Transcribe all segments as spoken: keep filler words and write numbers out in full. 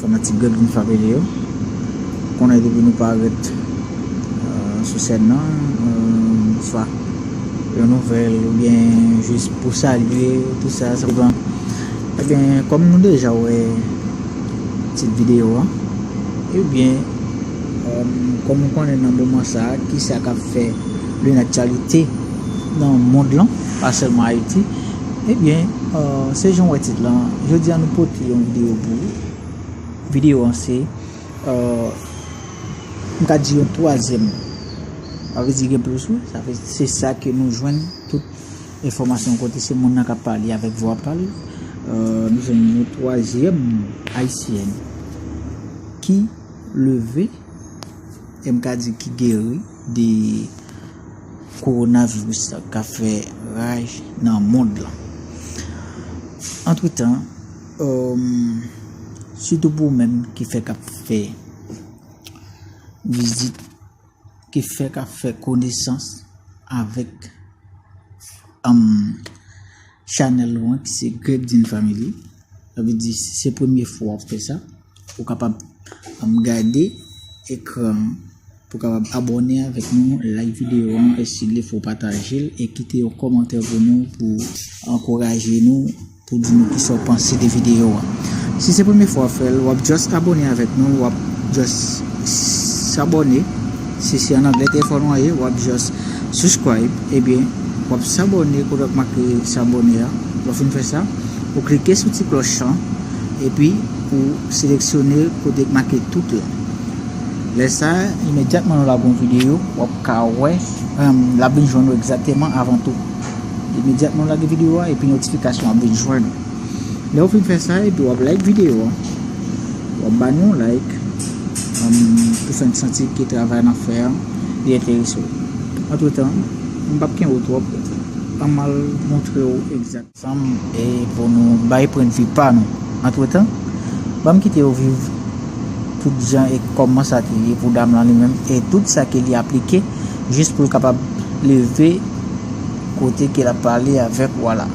Fanatik Greg Vin Family yo, konnen depi nou parèt, euh, sou sèn nan, euh, swa yon nouvèl oubyen jis pou salye, tou sa, sa depan. Ebyen, kòm nou deja wè tit videyo an, ebyen, euh, kòm nou konnen nan moman sa a, kisa k ap fè lè nan aktyalite nan mond lan, pa sèlman Ayiti, ebyen, euh, se jan w wè tit lan, jodi a nou pote yon videyo pou ou. Videyo an se, euh, m ka di yon twazyèm. Sa vle di gen plis, wi. Sa vle, se sa ke nou jwenn tout enfòmasyon kote se moun nan k ap pale avèk vwa pa l. Euh, nou jwenn yon twazyèm ayisyèn ki leve, e m ka di ki geri de kowonaviris la k ap fè raj nan mond lan. Antretan, euh, sitou pou ou menm ki fèk ap fè vizit, ki fèk ap fè konesans avèk, um, chanèl ou an ki se Greg Dean Family. Sa vle di, si se premye fwa w ap fè sa, ou kapab, um, gade ekran an pou w kapab abòne avèk nou, like videyo an, e si l fè w pataje l, e kite yon kòmantè pou nou, pou ankouraje nou, pou di nou kisa w panse de videyo a. Si se premye fwa w ap fè l, w ap just abòne avèk nou, w ap just s-, s'abonner. Si se an anglè telefòn ou an ye, w ap just subscribe, ebyen, w ap s'abonner, kote w ap make s'abonner a. Lè w fin fè sa, ou klike sou ti klòch lan, epi ou seleksyone kote k make tout lan. Lè sa a, imedyatman nou lage yon videyo, w ap ka wè, em, l ap vin jwenn ou egzakteman avan tou. Imedyatman nou lage videyo a, epi notifikasyon ap vin jwenn ou. Lè w fin fè sa, epi w ap like videyo a, w ap ba nou yon like, em, pou fè n santi ke travay n ap fè a, li enterese w. Antretan, m p ap kenbe w twòp, ann al montre w egzak. Ansanm e pou nou bay pwennvi pa nou. Antretan, ban m kite yo viv tout jan e kòman sa te ye pou dam lan li menm e tout sa ke li aplike jis pou l kapab leve kote ke l ap pale avèk wa la.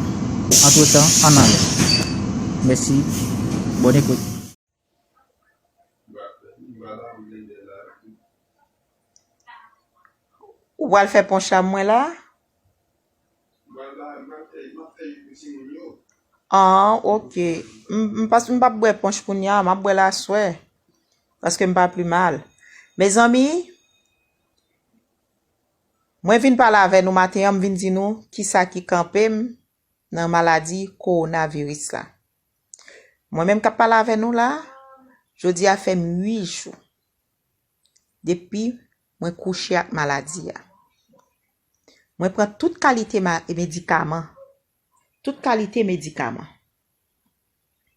Antretan, ann ale. Mèsi. Bòn ekout. Ou pral fè ponch la mwen la? Ah, ok. M, m pas-, m p ap bwè ponch kounye a, m ap bwè l aswè. Paske m pa pi mal. Mezanmi, mwen vin pale avè nou maten an, m vin di nou kisa ki kanpe m nan maladi kowonaviris la. Mwen menm k ap pale avè nou la, jodi a fè m uit jou depi mwen kouche ak maladi a. Mwen pran tout kalite ma-, medikaman. Tout kalite medikaman.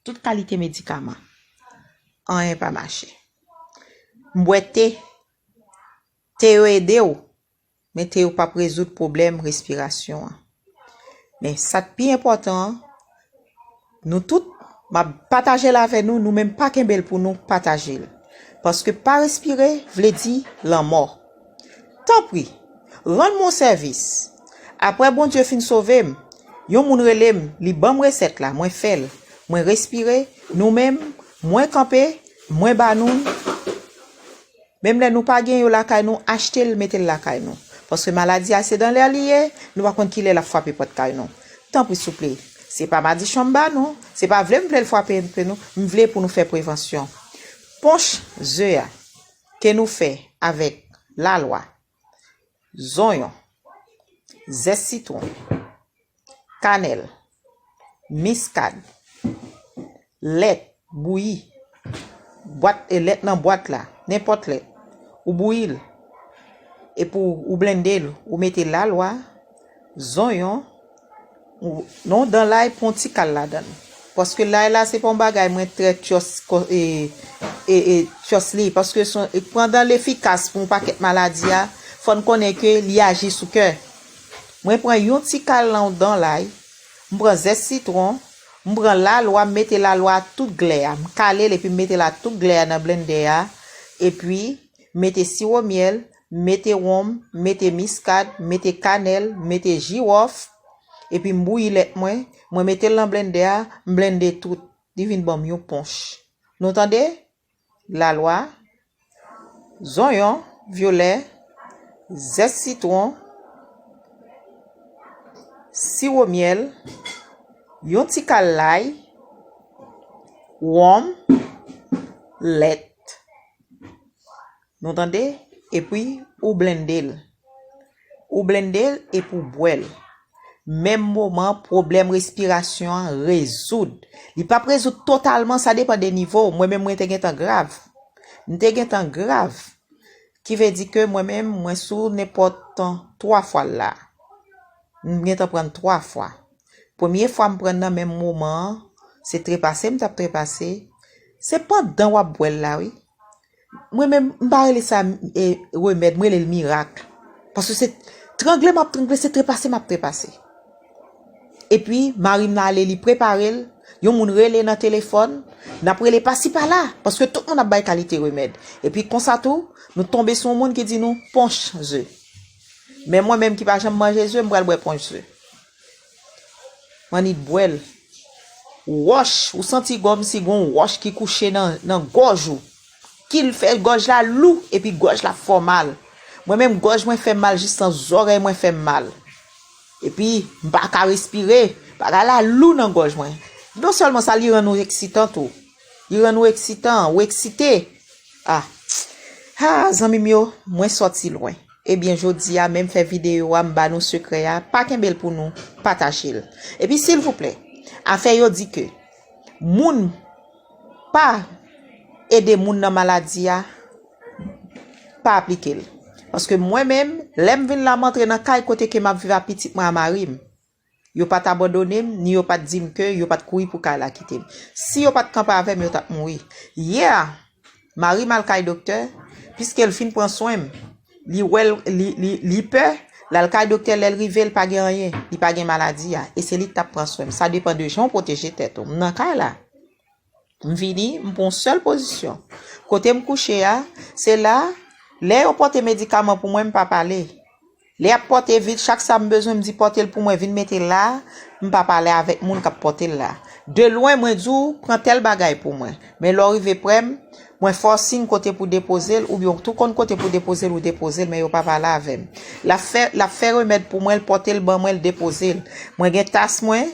Tout kalite medikaman. Anyen pa mache. M bwè te. Te yo ede w, men te yo p ap rezoud pwoblèm respirasyon an. Men sa k pi enpòtan an, nou tout, m ap pataje l avè nou, nou menm pa kenbe l pou nou, pataje l. Paske pa respire vle di lanmò. Tanpri, rann mwen yon sèvis. Apre Bondye fin sove m, yon moun rele m, li ban m resèt la, mwen fè l. Mwen respire, nou menm, mwen kanpe, mwen ba nou l. Menm lè nou pa gen yo lakay nou, achte l, mete l lakay nou. Paske maladi a se dan lè li ye, nou pa konn ki lè l ap frape pòt kay nou. Tanpri souple, se pa madichon m ba nou, se pa vle m vle l frape nou, m vle pou nou fè prevansyon. Ponch ze a ke nou fè avèk lalwa, zonyon, zès sitwon, kanèl, miskad, lèt bouyi, bwat, e lèt nan bwat la, nenpòt lèt, ou bouyi l, epi w, ou blende l, ou mete lalwa, zonyon, ou, non, dan lay, pran yon ti kal ladan l. Paske lay la, se pa yon bagay mwen trè tyòs, ko-, e, e, e, tyòs li. Paske son, e, pandan l efikas pou yon pakèt maladi a, fò n konnen ke li aji sou kè. Mwen pran yon ti kal nan yon dan lay, m pran zès sitwon, m pran lalwa, m mete lalwa a tout glè a. M kale l epi m mete l a tout glè a nan blendè a. Epi, m mete siwo myèl, m mete wonm, m mete miskad, m mete kanèl, m mete jiwòf. Epi m bouyi lèt mwen, mwen mete l nan blendè a, m blende tout. Li vin ban m yon ponch. Nou tande? Lalwa, zonyon, vyolè, zès sitwon, siwo myèl, yon ti kal lay, wonm, lèt. Nou tande? Epi ou blende l. Ou blende l epi w bwè l. Menm moman, pwoblèm respirasyon an rezoud. Li p ap rezoud totalman, sa depann de nivo w. Mwen menm, mwen te gentan grav. M te gentan grav. Ki vle di ke mwen menm, mwen sou nenpòt twa fwa l la. M gentan pran l twa fwa. Premye fwa m pran nan menm moman an, se trepase m t ap trepase. Se pandan w ap bwè l la, wi. Mwen menm, m pa rele sa, e, remèd, m rele l mirak. Paske se trangle m ap trangle, se trepase m ap trepase. Epi, mari m nan ale, li prepare l, yon moun rele nan telefòn, n ap rele pasi pala, paske tout moun ap bay kalite remèd. Epi konsa tou, nou tonbe sou yon moun ki di nou ponch ze. Men mwen menm ki pa janm manje ze, m pral bwè ponch ze. M annik bwè l. Wòch, ou santi kòmsi gon wòch ki kouche nan, nan gòj ou. Ki l fè gòj la lou, epi gòj la fè w mal. Mwen menm, gòj mwen fè m mal, jis nan zòrèy mwen fè m mal. Epi, m pa ka respire. Bagay la lou nan gòj mwen. Non sèlman sa, li rann ou eksitan tou. Li rann ou eksitan, ou eksite. Ah. Ah, zanmi m yo, mwen sòti lwen. Ebyen, jodi a, menm fè videyo a, m ba nou sekrè a, pa kenbe l pou nou, pataje l. Epi, silvouplè, afè yo di ke moun pa ede moun nan maladi a, pa aplike l. Paske mwen menm, lè m vin la, m antre nan kay kote ke m ap viv a pitit mwen a mari m. Yo pa t abandone m, ni yo pa t di m ke yo pa t kouri pou kay la kite m. Si yo pa t kanpe avè m, yo t ap mouri. Yè a, mari m al kay doktè, piske l fin pran swen m. Li wè l, li, li, li pè, l al kay doktè, lè l rive, l pa gen anyen, li pa gen maladi a, e se li k t ap pran swen m. Sa depann de jan w pwoteje tèt ou. M nan kay la. M vini, m pran yon sèl pozisyon. Kote m kouche a, se la, lè yo pote medikaman pou mwen, m pa pale. Lè y ap pote vit, chak sa m bezwen, m di pote l pou mwen, vin mete la, m pa pale avèk moun k ap pote l la. De lwen, mwen di w, pran tèl bagay pou mwen. Men lè w rive prè m, mwen fè w siy kote pou depoze l, oubyen w tou konn kote pou depoze l, ou depoze l, men yo pa pale avè m. L ap fè, l ap fè remèd pou mwen, l pote l ban mwen, l depoze l. Mwen gen tas mwen,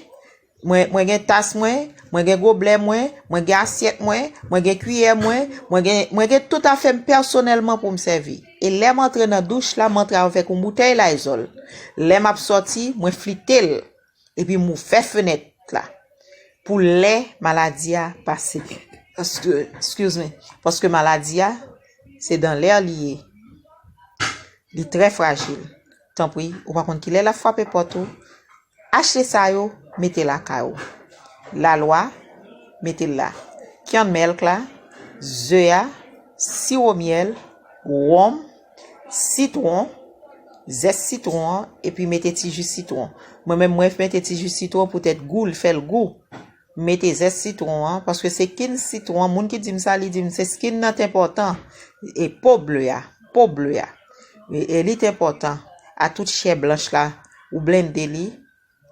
Mwen, mwen gen tas mwen, mwen gen goblè mwen, mwen gen asyèt mwen, mwen gen kiyè mwen, mwen gen, mwen gen tout afè m pèsonèlman pou m sèvi. E lè m antre nan douch la, m antre avèk yon boutèy Lysol. Lè m ap sòti, mwen flite l. Epi m ouvè fenèt la. Pou lè maladi a pase. Paske, excuse me, paske maladi a, se dans l'air li ye. Li trè frajil. Tanpri, ou pa konn kilè l ap frape pòt ou. Achte sa yo, mete lakay ou. Lalwa, mete l la. Canned milk la, ze a, siwo myèl, wonm, sitwon, zès sitwon an, epi mete ti ji sitwon. Mwen menm, mwen mete ti ji sitwon poutèt gou, l fè l gou. M mete zès sitwon an, paske se kin sitwon an, moun ki di m sa, li di m se kin nan t enpòtan. E po ble a, po ble a. E, e li t enpòtan. A tout chè blanch la, ou blende li,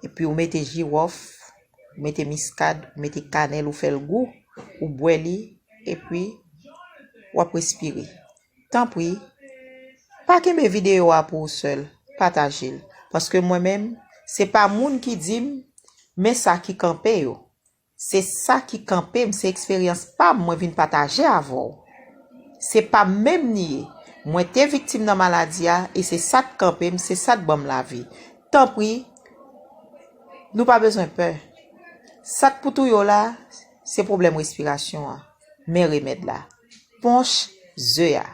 epi ou mete jiwòf, ou mete miskad, ou mete kanèl, ou fè l gou, ou bwè li, epi w ap respire. Tanpri, pa kenbe videyo a pou ou sèl, pataje l. Paske mwen menm, se pa moun ki di m, men sa ki kanpe yo. Se sa ki kanpe m, se eksperyans pa m mwen vin pataje avè w. Se pa m menm ni ye. Mwen te viktim nan maladi a, e se sa k kanpe m, se sa k ban m lavi. Tanpri, nou pa bezwen pè. Sa k pou touye w la, se pwoblèm respirasyon an. Men remèd la. Ponch ze a.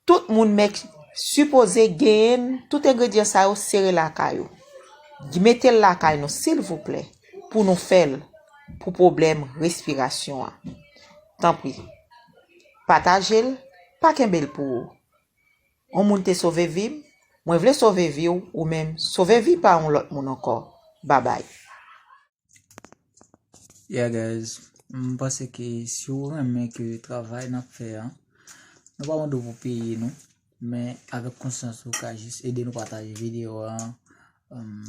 Tout moun mèt sipoze genyen tout engredyan sa yo sere lakay ou. Mete l lakay nou, silvouplè, pou nou fè l pou pwoblèm respirasyon an. Tanpri, pataje l, pa kenbe l pou ou. Yon moun te sove vi m, mwen vle sove vi w, ou menm, sove vi pa yon lòt moun ankò. Babay. Yeah guys, m panse ke si w renmen ke travay n ap fè a, nou pa mande w pou peye nou, men avèk konsyans ou ka jis ede nou pataje videyo a, um,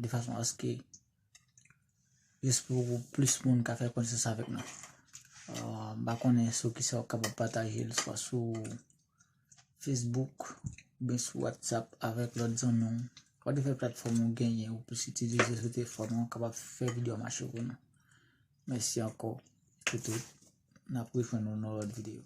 de fason aske jis pou plis moun ka fè konesans avèk nou. Uh, m pa konnen sou ki sa w kapab pataje l, swa sou Facebook, oubyen sou WhatsApp avèk lòt zanmi w. Whatever platfòm ou genyen, ou plis itilize sou telefòn ou, kapab fè videyo a mache pou nou. Mèsi ankò pou tout. N ap rejwenn nou nan lòt videyo.